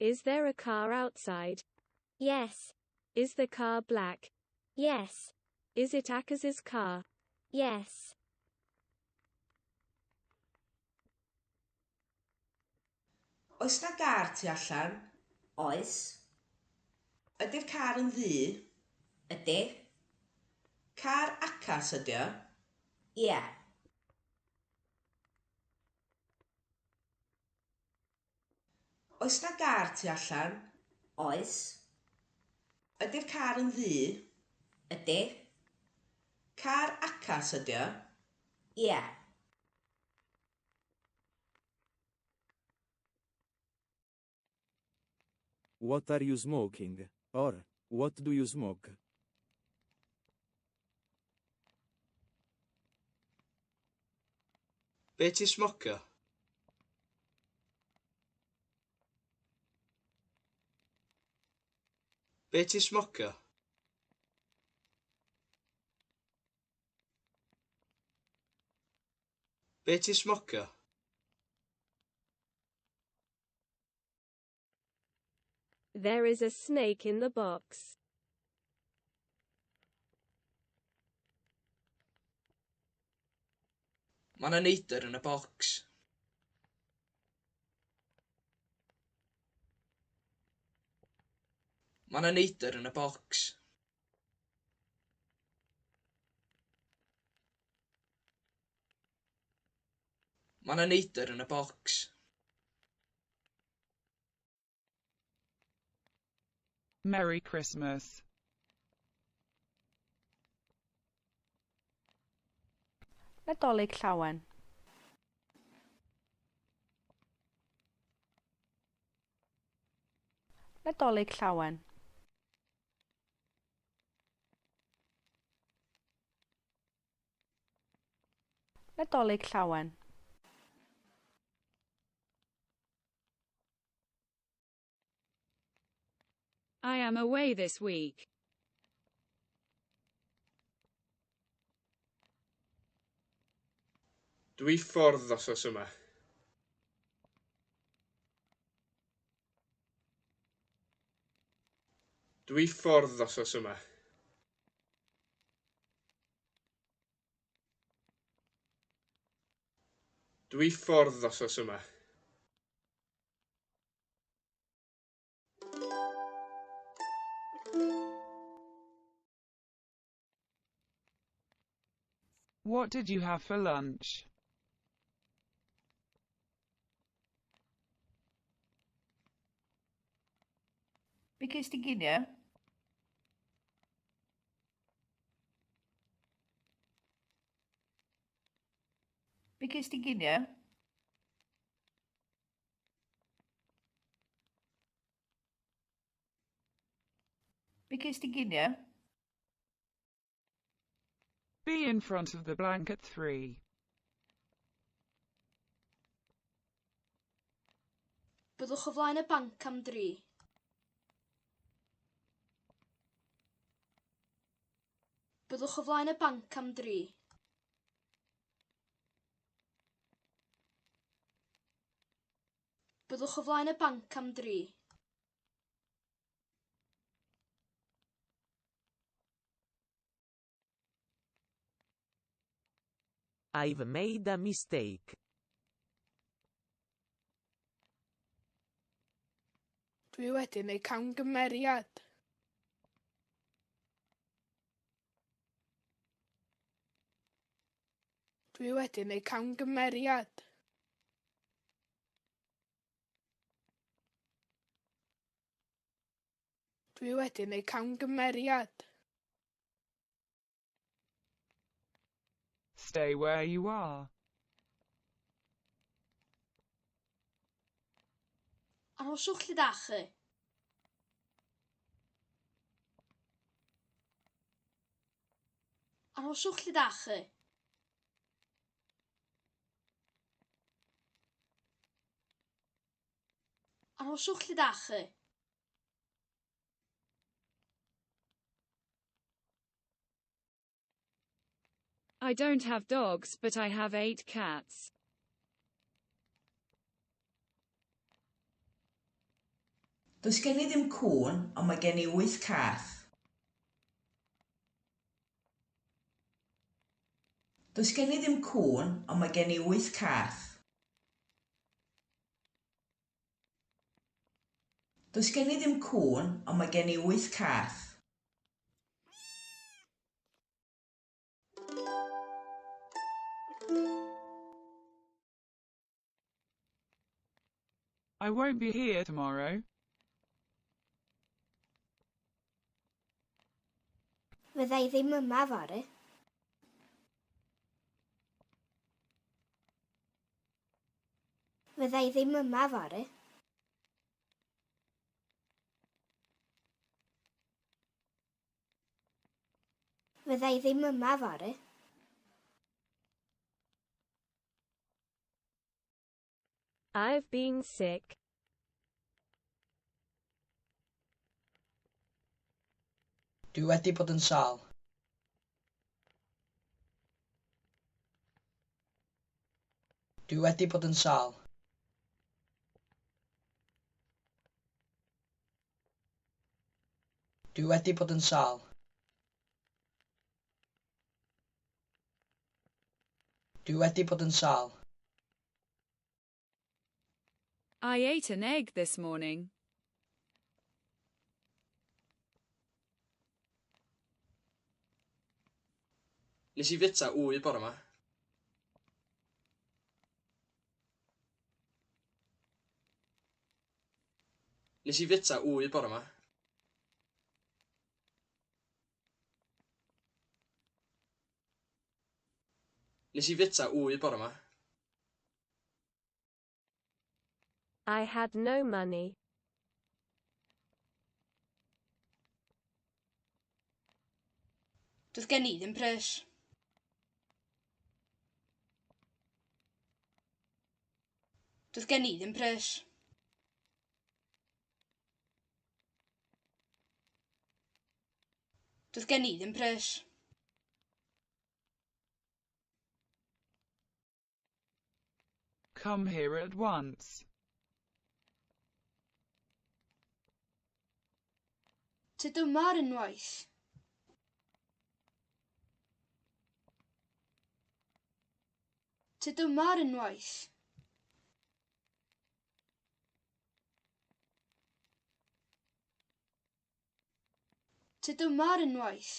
Is there a car outside? Yes. Is the car black? Yes. Is it Akas's car? Yes. Oes 'na gar tu allan? Oes. Ydy'r car yn ddu? Ydy. Car Acas ydy o? Ia. Oes 'na gar tu allan? Oes. Ydy'r car yn ddu? Ydy. Car Acas ydy o? Ia. What are you smoking? Or, what do you smoke? Be ti'n smocio? Be ti'n smocio? Be ti'n smocio? There is a snake in the box. Mae 'na neidr yn y bocs. Mae 'na neidr yn y bocs. Mae 'na neidr yn y bocs. Merry Christmas. Nadolig Llawen. Nadolig Llawen. Nadolig Llawen. I am away this week. Dwi ffordd wythnos yma. Dwi ffordd wythnos yma. Dwi ffordd wythnos yma. What did you have for lunch? Be ges ti ginio? Be ges ti ginio? Be ges ti ginio? Be in front of the blank at 3. Byddwch o flaen y banc am dri. Byddwch o flaen y banc am dri. Byddwch o flaen y banc am dri. I've made a mistake. Dwi wedi gwneud camgymeriad. Dwi wedi gwneud camgymeriad. Dwi wedi gwneud camgymeriad. Stay where you are. Arhoswch lle dach chi. Arhoswch lle dach chi. Arhoswch lle dach chi. I don't have dogs, but I have 8 cats. Does gen i ddim cŵn, ond mae gen i wyth cath. Does gen i ddim cŵn, ond mae gen i wyth cath. Does gen i ddim cŵn, ond mae gen i wyth cath. I won't be here tomorrow. Fydda i ddim yma fory. Fydda i ddim yma fory. Fydda i ddim yma fory. I've been sick. Dwi wedi bod yn sâl. Dwi wedi bod yn sâl. Dwi wedi bod yn sâl. Dwi wedi bod yn sâl. I ate an egg this morning. Nes i fyta wy bore 'ma. Nes i fyta wy bore 'ma. Nes i fyta wy bore 'ma. I had no money. Doedd gen i ddim pres. Doedd gen i ddim pres. Doedd gen i ddim pres. Come here at once. Tyd yma ar unwaith. Tyd yma ar unwaith. Tyd yma ar unwaith.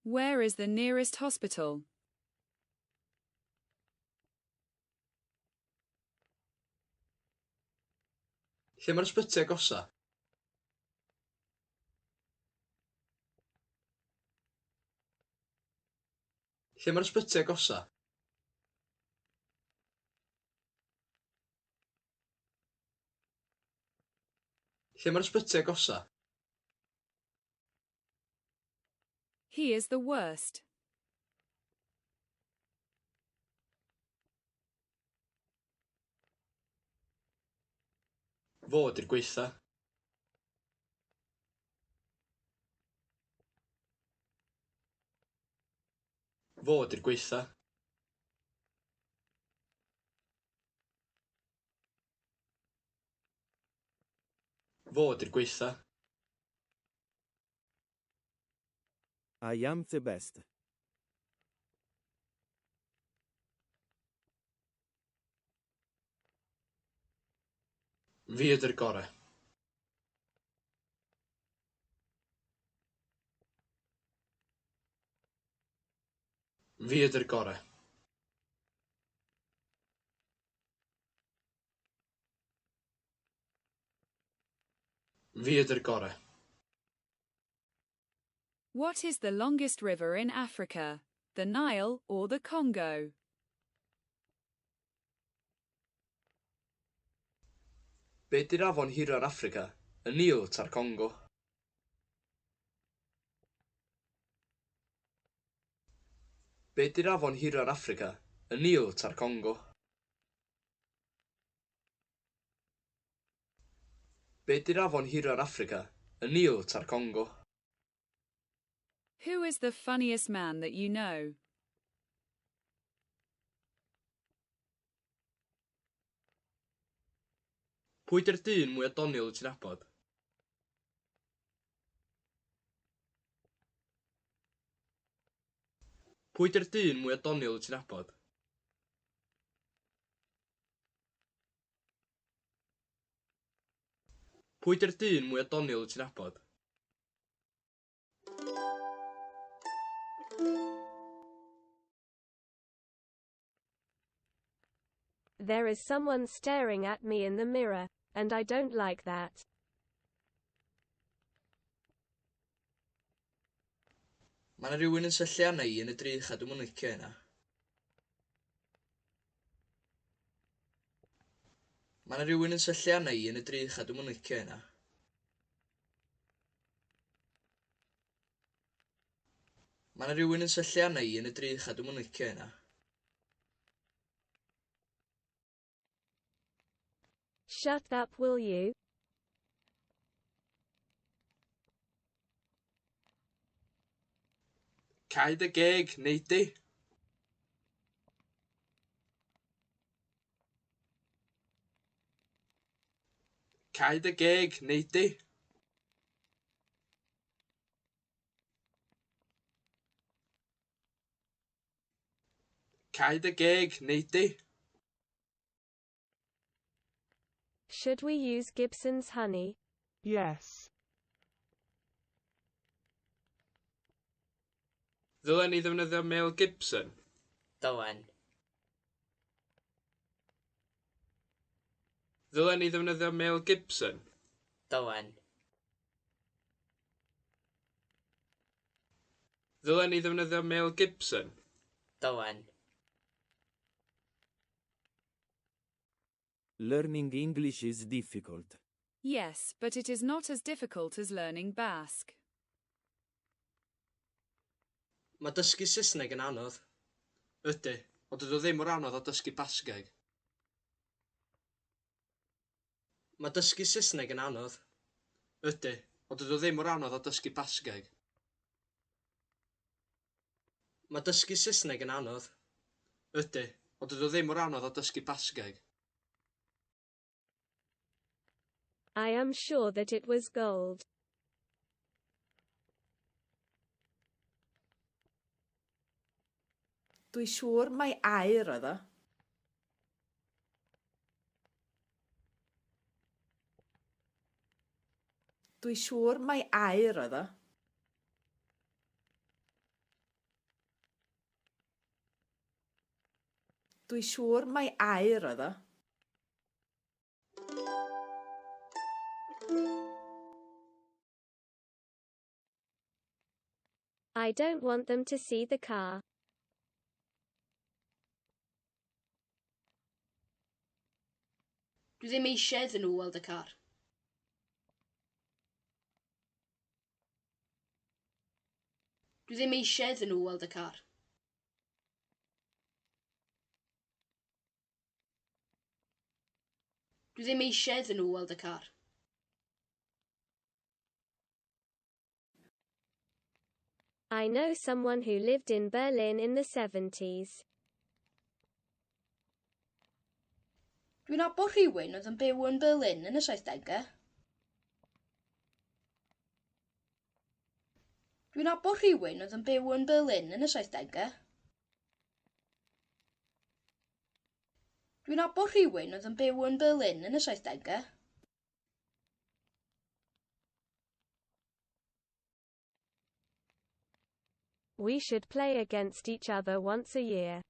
Where is the nearest hospital? Lle mae'r ysbyty agosa? Lle mae'r ysbyty agosa? Lle mae'r ysbyty agosa? He is the worst. Fo 'di'r gwaetha. Fo 'di'r gwaetha. Fo 'di'r gwaetha. I am the best. Fi ydy'r gorau. Fi ydy'r gorau. Fi ydy'r gorau. What is the longest river in Africa? The Nile or the Congo? Be 'di'r afon hira yn Affrica? Y Nil ta'r Congo? Be 'di'r afon hira yn Affrica? Y Nil ta'r Congo? Be 'di'r afon hira yn Affrica? Y Nil ta'r Congo? Who is the funniest man that you know? Pwy 'di'r dyn mwya doniol wyt ti'n nabod? Pwy 'di'r dyn mwya doniol wyt ti'n nabod? Pwy 'di'r dyn mwya doniol wyt ti'n nabod? There is someone staring at me in the mirror, and I don't like that. Mae 'na rywun yn syllu arna i yn y drych a dwi'm yn licio hynna. Mae 'na rywun yn syllu arna i yn y drych a dwi'm yn licio hynna. Mae 'na rywun yn syllu arna i yn y drych a dwi'm yn licio hynna. Shut up, will you? Cau dy geg, wnei di. Cau dy geg, wnei di. Cau dy geg, wnei di. Should we use Gibson's honey? Yes. Ddylen ni ddefnyddio Mel Gibson? Dylen. Ddylen ni ddefnyddio Mel Gibson? Dylen. Ddylen ni ddefnyddio Mel Gibson? Dylen. Learning English is difficult. Yes, but it is not as difficult as learning Basque. Mae dysgu Saesneg yn anodd. Ydy, ond dydy o ddim mor anodd â dysgu Basgeg. Mae dysgu Saesneg yn anodd. Ydy, ond dydy o ddim mor anodd â dysgu Basgeg. Mae dysgu Saesneg yn anodd. Ydy, ond dydy o ddim mor anodd â dysgu Basgeg. I am sure that it was gold. Dwi siŵr mai aur oedd o. Dwi siŵr mai aur oedd o. Dwi siŵr mai aur oedd o. I don't want them to see the car. Dwi ddim eisiau iddyn nhw weld y car. Dwi ddim eisiau iddyn nhw weld y car. Dwi ddim eisiau iddyn nhw weld y car. I know someone who lived in Berlin in the 70s. Dwi'n nabod rhywun oedd yn byw yn Berlin yn y 70au. Dwi'n nabod rhywun oedd yn byw yn Berlin yn y 70au. Dwi'n nabod rhywun oedd yn byw yn Berlin yn y 70au. We should play against each other once a year.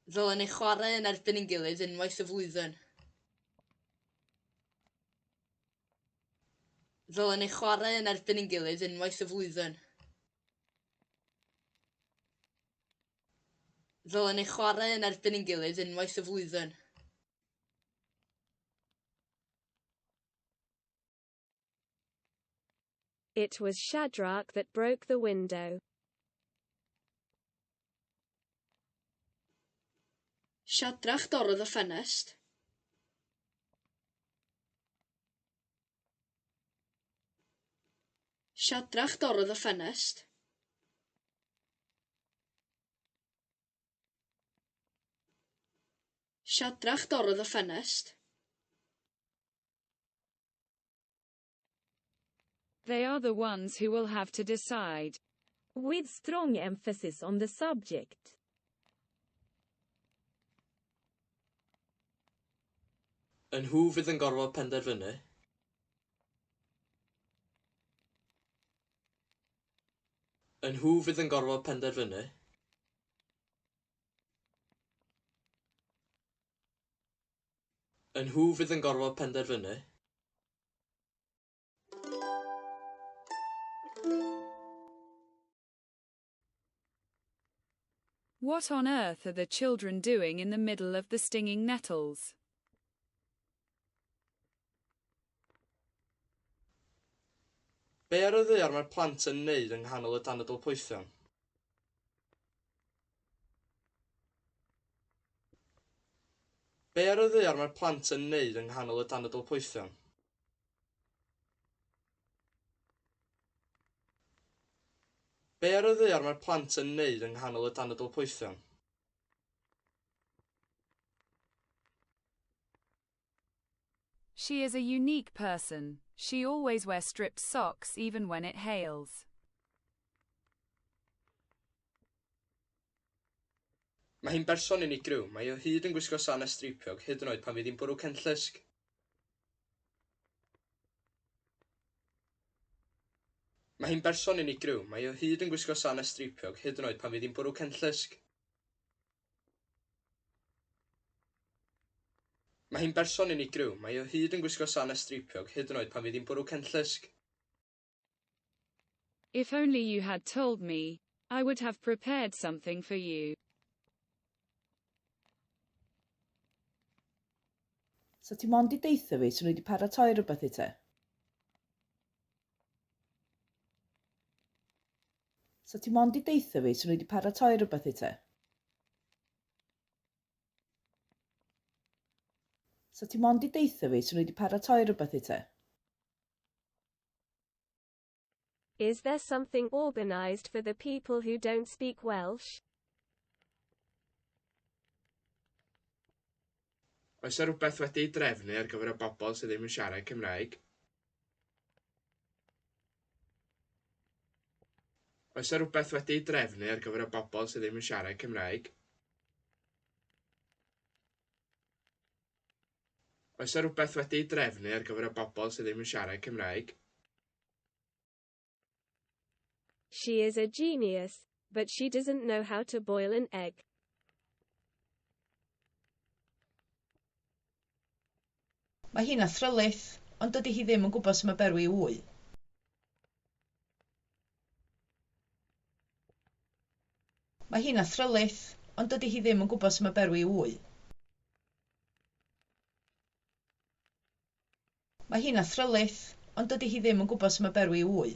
Ddylen ni chwarae yn erbyn ein gilydd unwaith y flwyddyn. Ddylen ni chwarae yn erbyn ein gilydd unwaith y flwyddyn. Ddylen ni chwarae yn erbyn ein gilydd unwaith y flwyddyn. It was Shadrach that broke the window. Siadrach dorrodd y ffenest. Siadrach dorrodd y ffenest. Siadrach dorrodd y ffenest. They are the ones who will have to decide. With strong emphasis on the subject. Y nhw fydd yn gorfod penderfynu. Y nhw fydd yn gorfod penderfynu. Y nhw fydd yn gorfod penderfynu. What on earth are the children doing in the middle of the stinging nettles? Be ar y ddaear mae'r plant yn wneud yng nghanol y danadl poethion? Be ar y ddaear mae'r plant yn wneud yng nghanol y danadl poethion? Be ar y ddaear mae'r plant yn wneud yng nghanol y danadl poethion? She is a unique person. She always wears stripped socks even when it hails. Mae hi'n berson unigryw. Mae hi o hyd yn gwisgo sanau streipiog, hyd yn oed pan fydd hi'n bwrw cenllysg. Mae hi'n berson unigryw. Mae hi o hyd yn gwisgo sanau streipiog, hyd yn oed pan fydd hi'n bwrw cenllysg. Mae hi'n berson unigryw. Mae hi o hyd yn gwisgo sanau streipiog, hyd yn oed pan fydd hi'n bwrw cenllysg. If only you had told me, I would have prepared something for you. Sa ti mond 'di deutha fi, 'swn i wedi paratoi rhywbeth i ti. Sa ti mond 'di deutha fi, 'swn i wedi paratoi rhywbeth i ti. Sa ti mond 'di deutha fi, 'swn i wedi paratoi rhywbeth i ti. Is there something organised for the people who don't speak Welsh? Oes 'na rywbeth wedi'i drefnu ar gyfer y bobl sydd ddim yn siarad Cymraeg? Oes 'na rywbeth wedi'i drefnu ar gyfer y bobl sydd ddim yn siarad Cymraeg? Oes 'na rywbeth wedi'i drefnu ar gyfer y bobl sydd ddim yn siarad Cymraeg? She is a genius, but she doesn't know how to boil an egg. Mae hi'n athrylith, ond dydy hi ddim yn gwybod sut mae berwi wy. Mae hi'n athrylith, ond dydy hi ddim yn gwybod sut mae berwi wy. Mae hi'n athrylith, ond dydy hi ddim yn gwybod sut mae berwi wy.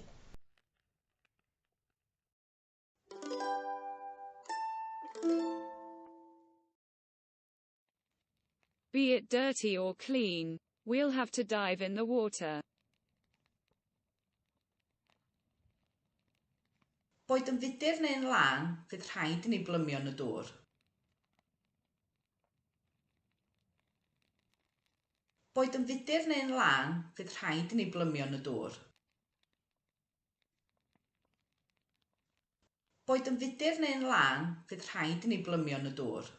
Be it dirty or clean, we'll have to dive in the water. Boed yn fudur neu'n lân, fydd rhaid i ni blymio yn y dŵr. Boed yn fudur neu'n lân, fydd rhaid i ni blymio yn y dŵr. Boed yn fudur neu'n lân, fydd rhaid i ni blymio yn y dŵr.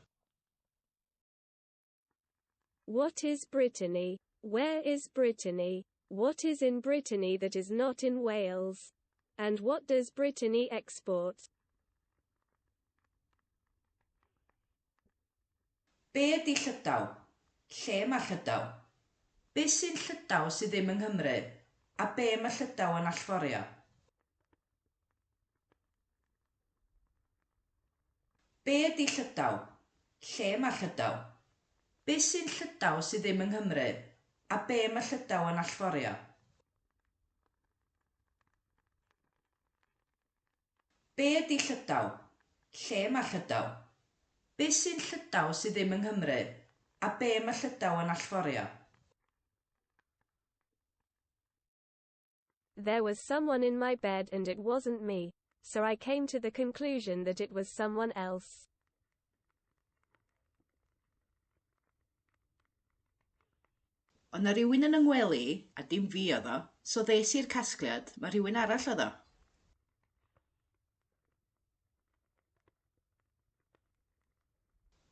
What is Brittany? Where is Brittany? What is in Brittany that is not in Wales? And what does Brittany export? Be ydy Llydaw? Lle mae Llydaw? Be sy'n Llydaw sydd ddim yng Nghymru? A be mae Llydaw yn allforio? Be ydy Llydaw? Lle mae Llydaw? Be sy'n Llydaw sydd ddim yng Nghymru? A be mae Llydaw yn allforio? Be ydy Llydaw? Lle mae Llydaw? Be sy'n Llydaw sydd ddim yng Nghymru? A be mae Llydaw yn allforio? There was someone in my bed and it wasn't me, so I came to the conclusion that it was someone else. Oedd 'na rywun yn 'y ngwely i, a dim fi oedd o, so ddes i'r casgliad mai rhywun arall oedd o.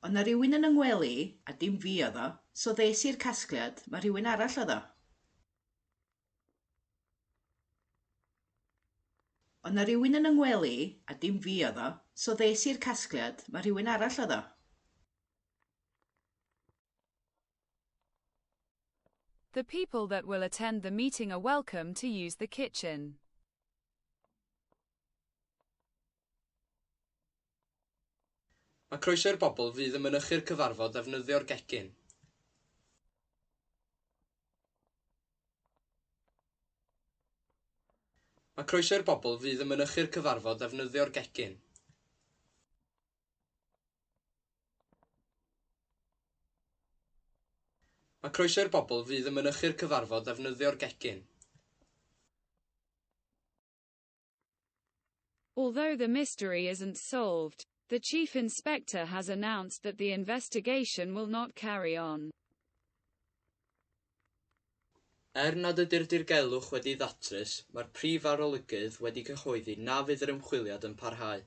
Oedd 'na rywun yn 'y ngwely i, a dim fi oedd o, so ddes i'r casgliad mai rhywun arall oedd o. Oedd 'na rywun yn 'y ngwely i, a dim fi oedd o, so ddes i'r casgliad mai rhywun arall oedd o. The people that will attend the meeting are welcome to use the kitchen. Mae croeso i'r bobl fydd yn mynychu'r cyfarfod ddefnyddio'r gegin. Mae croeso i'r bobl fydd yn mynychu'r cyfarfod ddefnyddio'r gegin. Mae croeso i'r bobl fydd yn mynychu'r cyfarfod ddefnyddio'r gegin. Although the mystery isn't solved, the chief inspector has announced that the investigation will not carry on. Er nad ydy'r dirgelwch wedi'i ddatrys, mae'r prif arolygydd wedi cyhoeddi na fydd yr ymchwiliad yn parhau.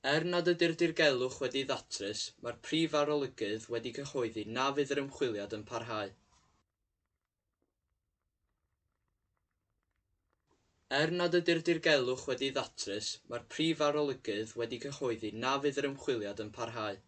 Er nad ydy'r dirgelwch wedi'i ddatrys, mae'r prif arolygydd wedi cyhoeddi na fydd yr ymchwiliad yn parhau. Er nad ydy'r dirgelwch wedi'i ddatrys, mae'r prif arolygydd wedi cyhoeddi na fydd yr ymchwiliad yn parhau.